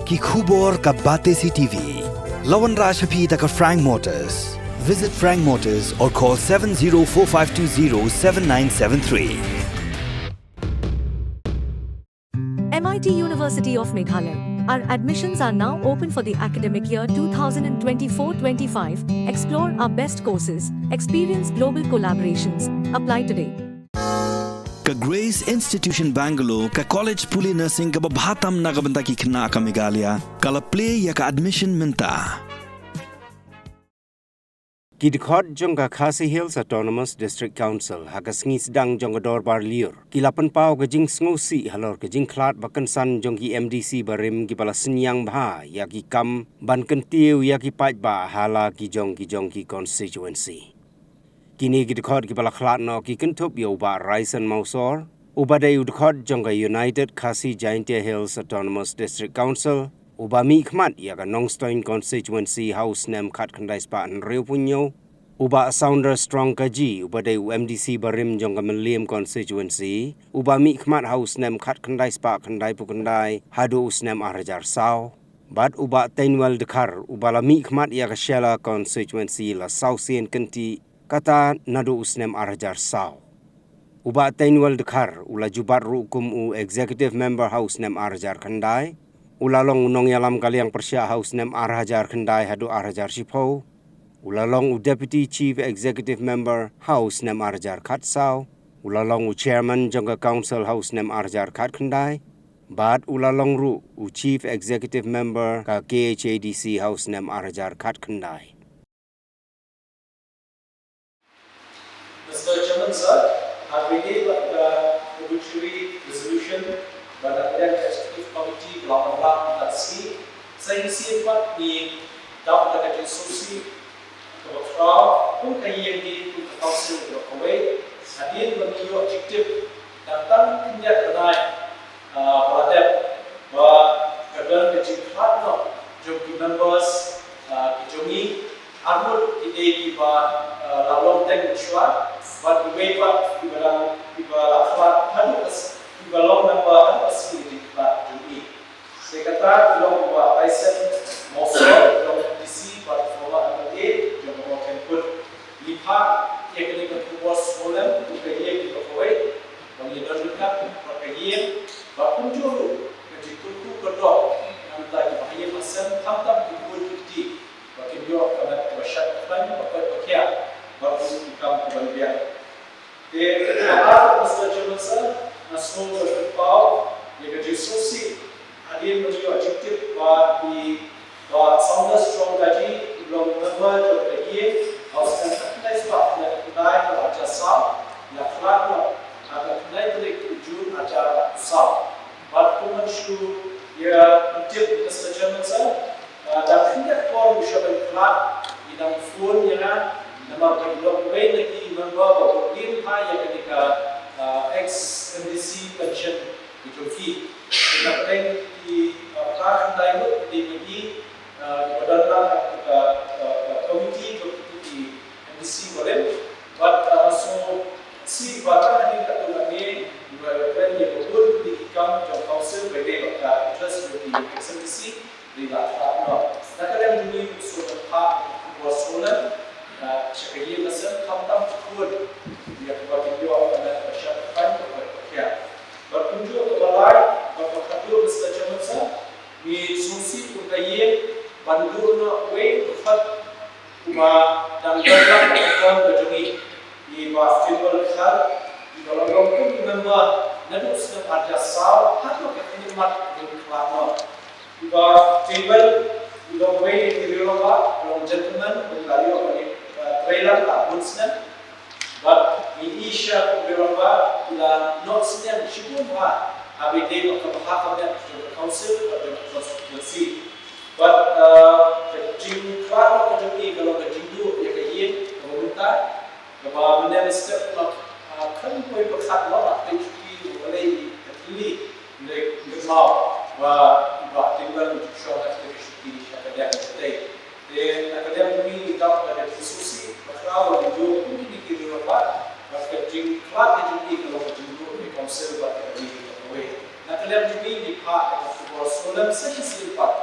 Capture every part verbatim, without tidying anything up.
Ki khubor ka Batesi T V. La wanrah sha phi da ka Frank Motors. Visit Frank Motors or call seven zero four five two zero seven nine seven three. M I T University of Meghalaya. Our admissions are now open for the academic year two thousand twenty-four twenty-five. Explore our best courses, experience global collaborations. Apply today. Ka Grace Institution Bangalore, ka college pule nursing kaba bha tam na ka bynta ki khynnah ka Meghalaya, ka la plie ïa ka admission mynta. Ki dkhot jong ka Khasi Hills Autonomous District Council ha ka sngi sdang jong ka dorbar lyiur ki la pynpaw ka jingsngewsih halor ka jingkhlad ba kynsan jong ki M D C barim kiba la synñiang bha ïa ki kam ban kyntiew ïa ki paidbah ha la ki jong ki jong ki constituency. Kine ki dkhot kiba la khlad noh ki kynthup ïa u Bah Raisen Mawsor, uba dei u dkhot jong ka United Khasi Jaintia Hills Autonomous District Council, uba mihkhmat ïa ka Nongstoiñ constituency ha u snem khatkhyndai spah hynriewphew hynñiew, u Bah Saunders Strong Kaji, uba dei u M D C barim jong ka Mylliem constituency, uba mihkhmat ha u snem khatkhyndai spah khyndaiphew khyndai haduh u snem ar hajar saw. Bad u Bah Teinwell Dkhar, uba la mihkhmat ïa ka Shella constituency la saw sien kynti, kata naduh u snem ar hajar saw. U Bah Teinwell Dkhar u la ju bat ruh kum u executive member ha u snem ar hajar khyndai. U la long u nongïalam ka liang pyrshah ha u snem ar hajar khyndai haduh ar hajar shiphew. U la long u deputy chief executive member ha u snem ar hajar khatsaw. U la long u chairman jong ka council ha u snem ar hajar khatkhyndai. Bad u la long ruh u chief executive member ka K H A D C ha u snem ar hajar khatkhyndai. Mister Chairman Sir, ha kane ka obituary resolution ba na ka Executive Committee ka la wanrah mynta ka sngi, sa shisien pat ngi dap da ka jingsngewsih kaba khraw kum ka ïing ne kum ka council kaba kawei hadien ba ngi ïoh jingtip tang tang khyndiat bnai, ah, ba la dep ba ka don ka jingkhlad noh jong ki members, ah, ki jong ngi, arngut ki dei kiba, ah, la long teng mynshuwa bad kiwei pat kiba dang kiba la khlad haduh ka s-, kiba long member haduh ka sngi ka jingkhlad jong ngi. Te kata ki long u Bah Tyson Mawsor, u long M D C bad former M L A jong ka Mawkynphut. Ngi phah ïa kane ka khubor sngewlem kum ka ïing kaba kawei ba ngi don ryngkat bad ka ïing, bad kumjuh ruh ka jingkyrkhu kyrdoh na ka bynta ki bahaïing hasem, khamtam ki khun ki kti, ba kin ïoh ka met kaba shait ka khlaiñ, ba koit ba khiah, bad ruh ki kam kiban biang. Te, ah, Mister Chairman Sir, nga sngew ban pynpaw ïa ka jingsngewsih hadien ba ngi ïoh jingtip ba i Bah Saunders Strong Kaji, u long member jong ka ïing ha u snem khatkhyndai spah khyndai hajar saw, la khlad noh ha ka khyndai tarik u Jun hajar arphew saw. Bad kum ban shu ïa pyntip, Mister Chairman Sir, ah, dang khyndiat por u shah ban khlad, i dang phone ïa nga, namar ba i long uwei na ki member ba u dien ha ïa kane ka, ah, ex M D C pension ka jong ki. Te na pdeng ki, ah, phra khyndai ngut ki dei ma ki, ah, kiba don lang ha ka, ka, ka committee jong ki M D C barim. Bad, ah, so, shisien ba tang hadien katto katne, ba kren ïa ka bun ki kam jong council ba dei bad ka interest jong ki ex M D C. Ri la khlad noh. Na ka liang jong ngi, ngi sngewthuh ba ka khubor sngewlem, ah, sha ka ïing ka sem, khamtam ki khun, ïa kaba kin ïoh ka met kaba shait ka khlaiñ, kaba koit kaba khiah. Bad kumjuh kaba lai bad kaba khatduh, Mister Chairman Sir, ngi sngewsih kum ka ïing ban duh noh uwei u dkhot uba dang don lang ha ka thong ka jong ngi, i Bah Tynwell Dkhar, iba la long kum i member naduh u snem ar hajar saw haduh ka khyllipmat ka jingkhlad noh. I Bah Tynwell i long uwei na ki riewrangbah, i long gentleman, bad i la ïoh ban, eh, trei lang la bun snem. Bad ngi i sha ki riewrangbah ki la noh synñiang shibun bha ha ba ïadei bad ka bha ka miat jong ka council bad jong ka constituency. Bad, eh, ka jingkhlad noh ka jong ngi ka long ka jingduh ïa ka ïing kaba mynta, kaba mynne mynstep noh, eh, kan poi pyrkhat noh ba pynjur ki ba lei ka thylli, lei ka maw ba, ba Tynwell u ju shong ha ka shuki sha ka liang ka tei. Te na ka liang jong ngi ngi dap da ka jingsngewsih bakhraw ba ngi ïoh kum kine ki riewrangbah, bad ka jingkhlad ka jong ngi ka long ka jingduh ïa ka council bad ïa ka ri ka kawei. Na ka liang jong ngi ngi phah ïa ka khubor sngewlem sa shisien pat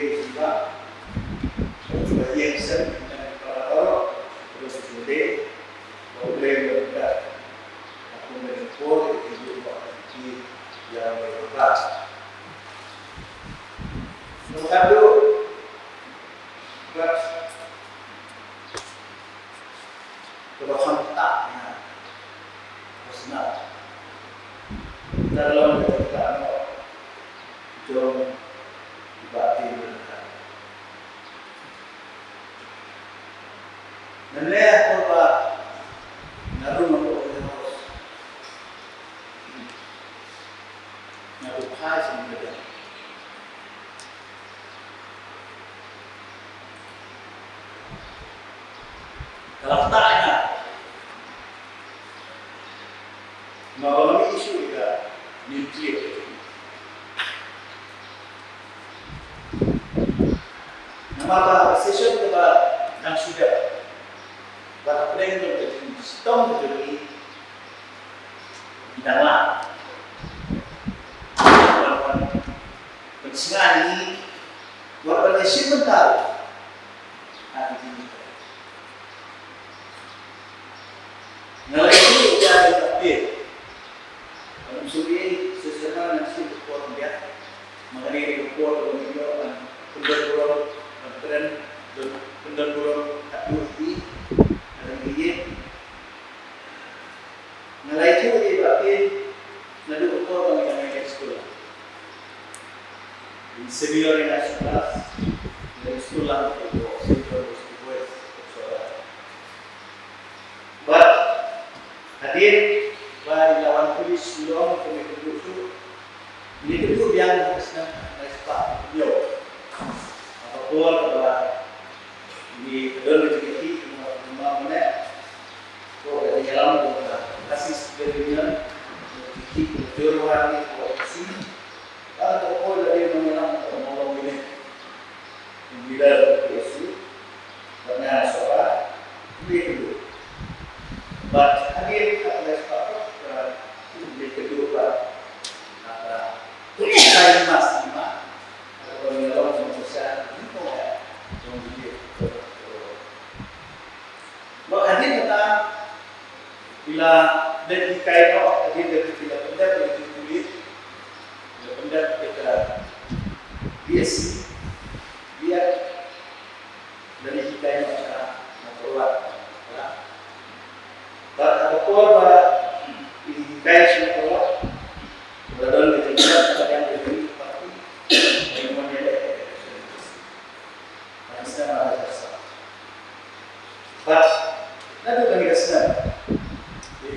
Blei u sngewbha ba ïeng shen na ka para baroh, u Blei u sngewbha ba u Blei u la pynda. Ka kum ka jingpur ka jingpur ba ka jingpur ïa u Blei u sngewbha. Sngewbha duh. Bad kaba kham ktah ïa ka snam. Ka long ka ktah noh jong i Bah Tim Ringkhat. Nangne ha por ba nga rung hapoh White House, nga buh phai sha ïing ka jong. Ka la ktah ïa nga. Namar ba nga mih shuh ïa ka nuclear. Namar ba ka session kaba dang shu dep, ba ka pdeng jong ka jingshitom ka jong ngi dang lah. Ban, ban pynsngew ïa ngi, wat ban ïashim bynta ha ki jingmut. Nga la ïathuh ïa ka pyrthei. Ban ym sngewthuh shisha, nga shim ka por khyndiat. Ma kane ka por kaba mynta ban Pyndon burom, ban kren, pyndon burom, haduh ki, haduh ki. Nga la ïathuh ïa i Bah Kin naduh ka por ba ngi dang ïa skul. Senior ïa nga sha klas, ïa skul lang ïa ka Saint John Bosco Boys. Bad hadien ba i la wan pule shillong, ka mei ka duh shuh, ngi kynduh biang ha ka snem lai spah hynñiew. Ha ka por ba ngi don ka jingïakhih, kumba kumba mane, ko ka jingïalam ko ka Khasi Student Union, ka jingïakhih ko Jowai ko Khasi. Bad ka por la dei ban ïalam ko Mawlong Village. Bila P S U, bad nga Sohra, dei kynduh. Bad hadien ka lai spah ka, dei kynduh bad, ah, ka, ka mas lima, ka, ka, ka, ka, ka, ka, ka, ka, ka, ka, ka, ka, ka, ka, ka, Bad hadien kata, ki la dep hikai noh, hadien kata ki la pyndep ïa ki pulit, ki la pyndep ïa ka B S C, ïa, la dep hikai noh sha Mawkyrwat. Bad ha ka por ba ki hikai sha Mawkyrwat, la don ka jingïaid ka jingïaid ka party, ïa mon ïa leh. Bad naduh kane ka snem, i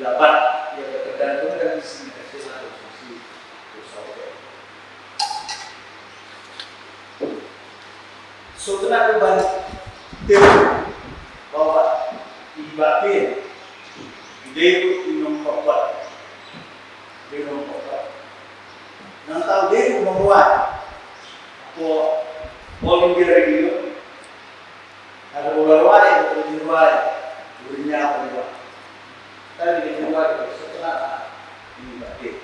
la bat ïa ka kyrdan kum ka D C ka shisha ka shisha. Sngewtynnat ban tip ba i Bah Kin i dei ruh i nongkhot, dei nongkhot. Nangta u dei ruh u nongrwai hapoh All India Radio. Haba u la rwai, u la rwai, u la ñiah, u la ñiah. Tang ïa ka jingrwai ka sngewtynnat ïa i Bah Kin.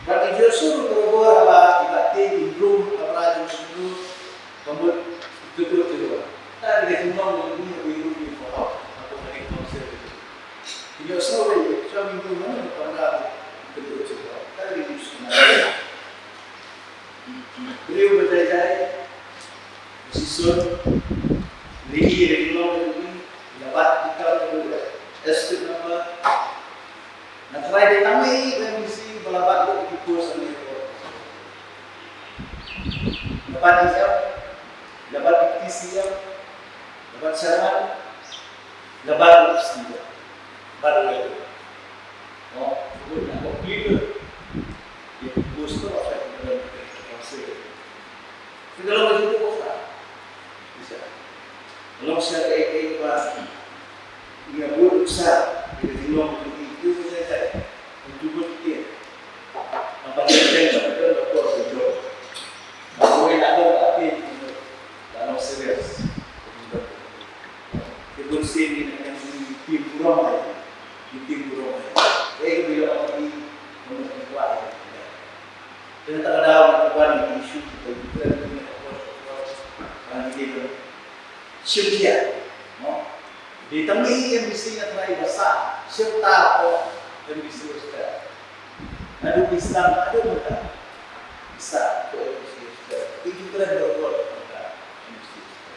Bad i Jisu ruh ka bor haba i Bah Kin i rung ha bra jong u Jisu, ka mut ka duk ka duk. Tang ïa ka jingrung ka duk ka duk ka duk. Ka duk ka duk. Ki ïohsngew ïa u, sha u Jisu mano ka pynrap ka duk ka duk. Tang ïa ka Jisu. Briew ba jai jai, shisien, lini, lini, lini, la bat ki kam, estate number. Nga tharai dei tang ma i M D C ba la bat lut ki post hangne hapoh. La bat E M, la bat T C M, la bat chairman, la bat lut C E M, bat lut. Oh, lut na ko clear. Ïa ki post to, ka long ka jingduh bakla. Bisa. Ka long sha kaei kaei ba ngi ïa bud nuksa ïa ka jinglong jong ngi, ïa ka jingïadei. Ka jingduh bakla. Namar ba ka jingduh bakla ka long serious. Te bun sien ngi nang ngi tim burom ai. Ngi tim burom ai. Ei, ka bila ngi ngi ngi kwah ai. Te kata ka daw ngi kwah ngi issue kita kita ngi kwah kwah ngi dei ban shim khia. No? Dei tang ngi M D C nga tharai ba sah shim ta ko M D C Western. Naduh Islam naduh Buddha. Sah ko M D C Western. Itu keren berbuat Buddha. M D C Western.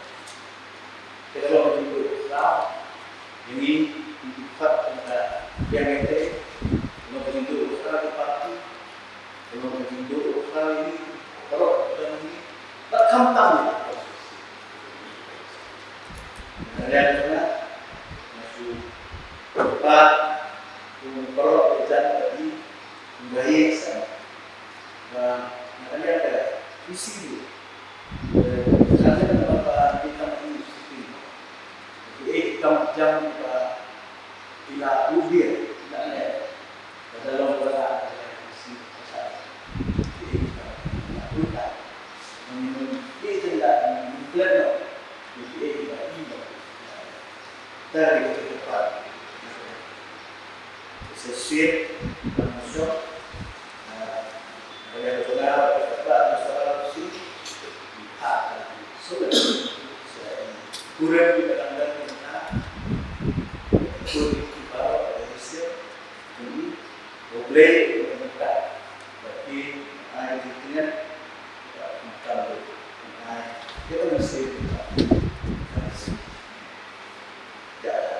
Te ka long ka jingduh bakla ïa ngi, ngi ki paid, tang ka biang ïa te. Ka long ka jingduh bakla ïa ka party. Ka long ka jingduh bakla ïa ngi, paralok jong ngi. Bad khamtam ïa ka party. Nga ïa nga, nga shu pat, kum paralok ïa jan ka i, kum ba ïa sa. Ba nga ïa ka isi. Eh, ka ïa ka ba ba ïa ka ma i siti. Ïa ka kam jam ba ila ubia, ila ne. Ka dalam ba la isi ka. Ïa ka ba uta. Mun ïa ka da mun plan no. Ïa ka ba i ba. Dari ka tempat. Sesuai dengan musuh. Get on the stage with that. That's, yeah.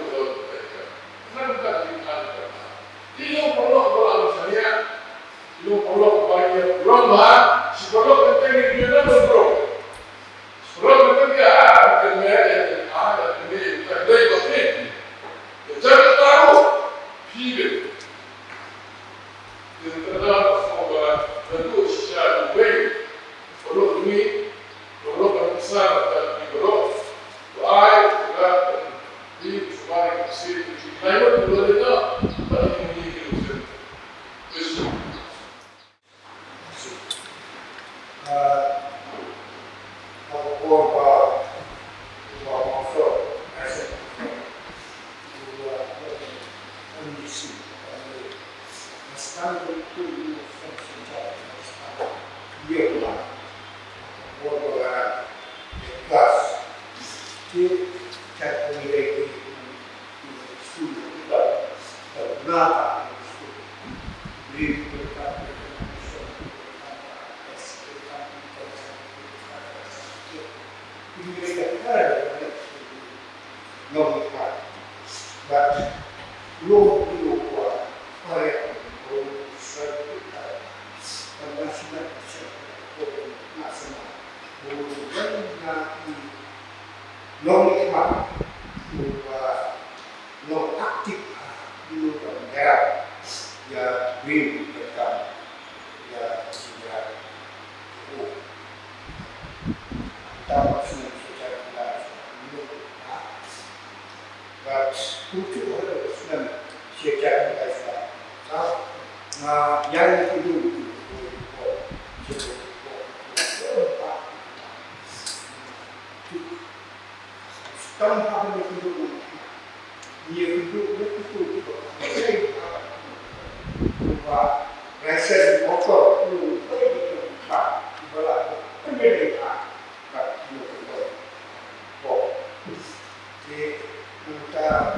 Ïoh ka don ka. Kane ka dei ka. Ki long paralok ba la shaniah. Ki long paralok ba ïa paralok ba. Shi paralok ka dei ki dei na paralok. Paralok ka dei ki ah ka dei ïa ka ah ka dei ka dei ka dei. Ïa ka dei ka tahu. Phi dei. Ïa ka dei ka tahu ba ka dei shisha dei. Paralok dei. Paralok ka dei shisha ka dei paralok. Ba ai ka Long i khmat, u, uh, long active, uh, u, uh, merap, ïa, rim, ïa, kam, ïa, ïa, u. Tam, sum, sum, sum, sum, sum, sum, sum, But kutu orang Islam sejak Islam. Na yang itu Te mynta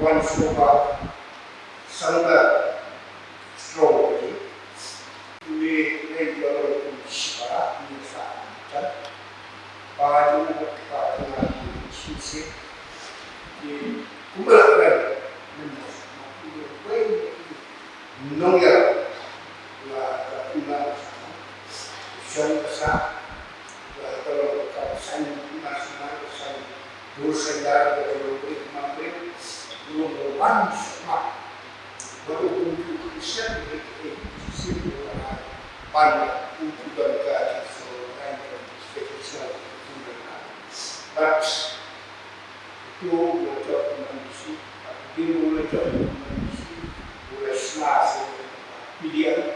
wan sngewbha sangdar strong ïa ki. Une u dei jong u shipa, une u sa mynta. Ba jong u ba ka tnga u shisha. Te kumba la kren mynta, ma une u wei ïa ki nongïalam. La ka tnga u sa, shong ka sa, la ka long ka saiñ national, ka saiñ Dur sendar ke belum beri mampu, belum berwan semua. Baru untuk Kristian mereka sendiri berpan untuk dan gaji seorang yang spesial. But itu bocor kondisi, dia bocor kondisi, boleh sengaja pilihan.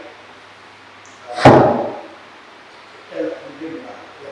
Kita mungkin lah, ya,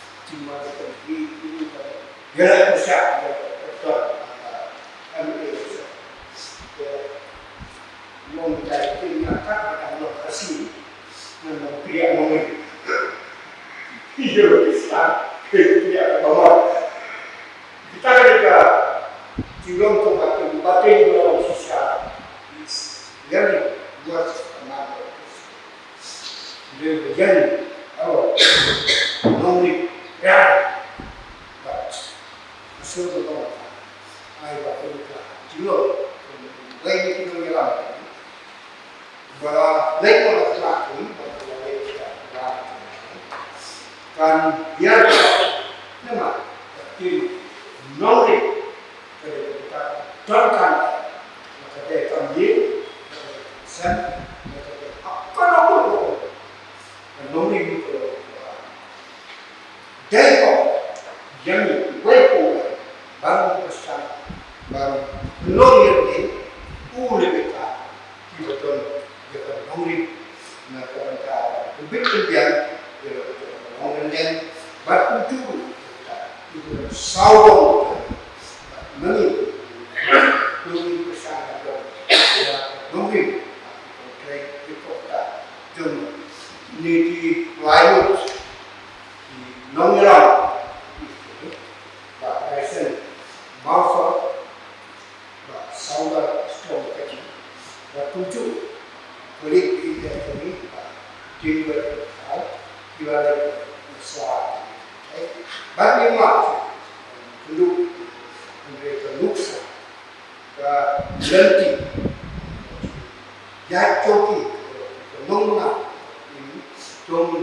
Cuma kita di ini kan. Dia lah besar, dia betul. Kami dia besar. Dia mau mencari tim yang tak ada lokasi, memang tidak mau. Iya, besar. Tidak mau. Kita ada Tilong to ba kin ba kin ba shisha. Yang buat mana. Dia yang awal. Nongri ya. But so the Lord. Ai ba kin ba Tilong. Bai ni kin ya. Ba lei ko la kla ki, ba ko la lei ki la kla ki. Kan ïa ka, namar ka tim nongrim, ka dei ka donkam, ka dei kam ïing, ka dei ka sem, ka dei ka kano kano. Ka nongrim ko la dei ko, ïa ngi, wei ko, bang Khristan, bang nongrim, u lei ka, ki ba don ïa ka nongrim na ka bynta ka bit ka biang ïa la ka nongrim lem bad kumjuh ki ba saw dong. Nangni nongrim ka shang ka dong ïa ka nongrim ka trei ïa ka jong ni ki lai lut ki nongïalam ba Grayson Mawphor ba Saundra Strong Kati ba kumjuh kulit ïa kami ba Timber Kau kiba leh swa ba ni ma kunduk hynrei ka nuksa ka lenti ya choki ka nongna tong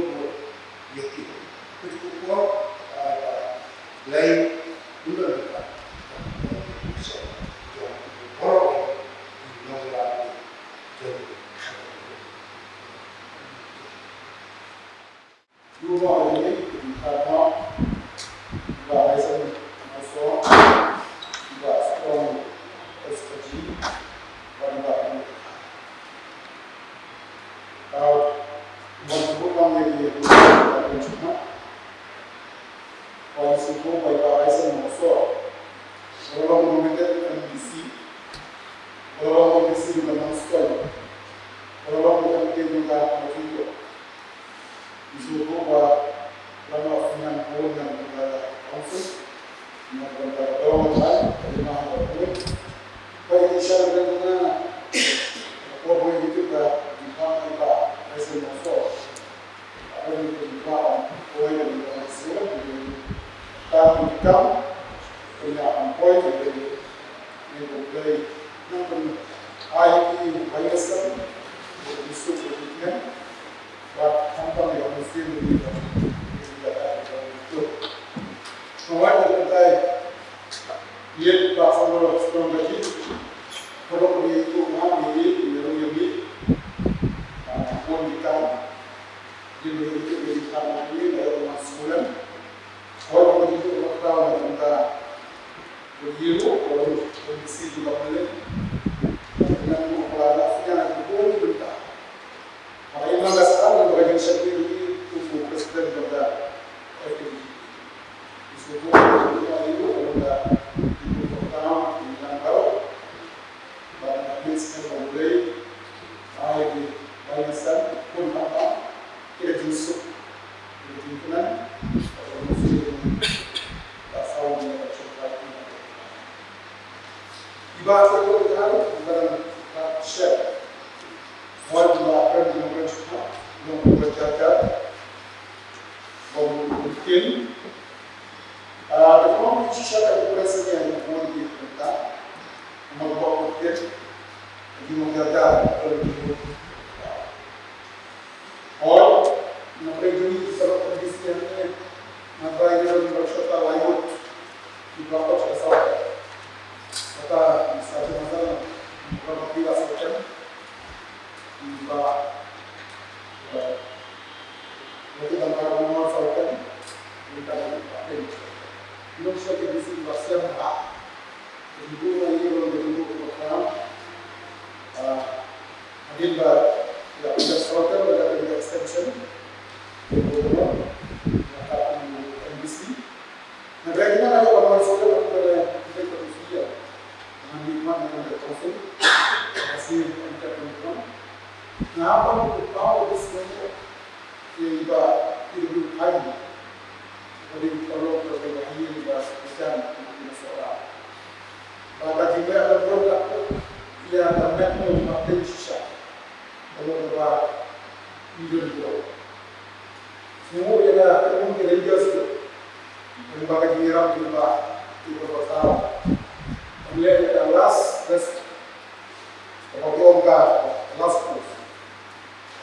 ïa ki. Kut ko Lai, ynda ka, ka, ka,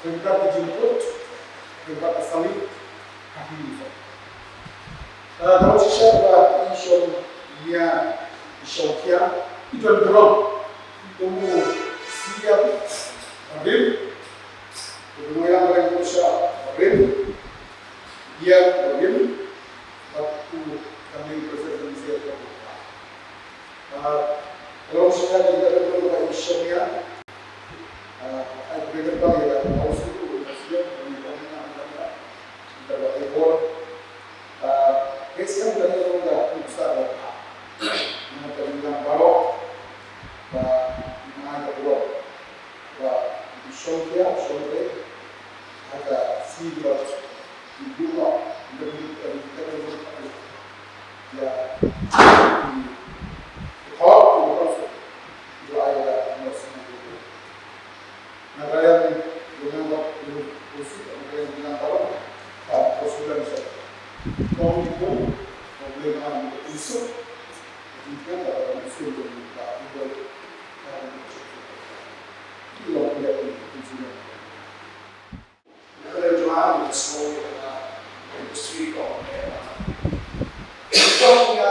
Ryngkat ki jingput, ryngkat ka sali, ka hi. Ka daw shisha ba i shong nia, i shong kia, i don burom, i kum u siem, rim, i kum u yang rim, u sha, rim, ia, rim, bad u kambing president sia. Ah, long shisha da ïa ka ba i shong ïa. Ah, ai ka ba ïa ka ba u shu u shu u ni ba na na na. Da ba i bor. Ah, next time da ïa long da u sa da. Na ka ïa baroh. Ba na ka bor. Ba i shong ïa, shong ïa. Haka si ba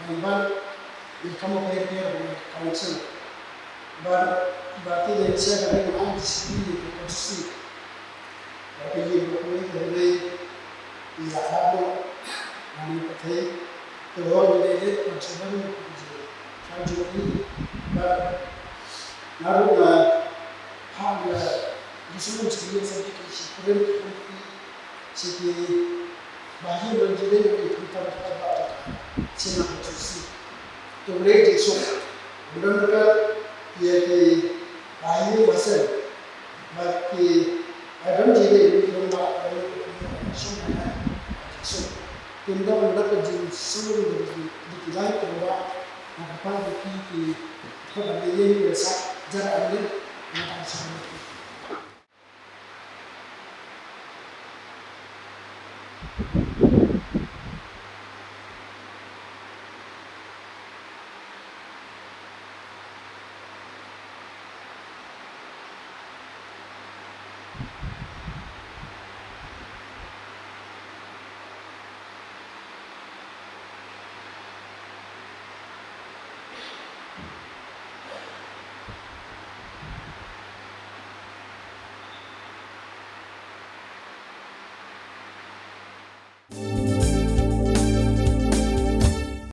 Ban ban ïa ka mo ka ïa ka council. Ban ba ki de sia ka ring ang di sini ïa ka constituency. Ba ka ïing ba ka ïing ka ring ïa ka mo. Nani ka thei. Te hor ni de de ka seben ka ji. Ka ju ni. Ba naru na ha ya di sunu sini sa ki si kren ki Siki ba hi ban jide ban i thumtan ka ba ta sina ka tu si. Tu re ji so. Mudan ka ye ki ba hi ba sen. Ba ki ba ban jide ni thum ba ba ni so na so. Kim da mudan ka ji so ni di ki lai tu ba na ka pa ki ki ka ba ye ni sa jar ani na ta so.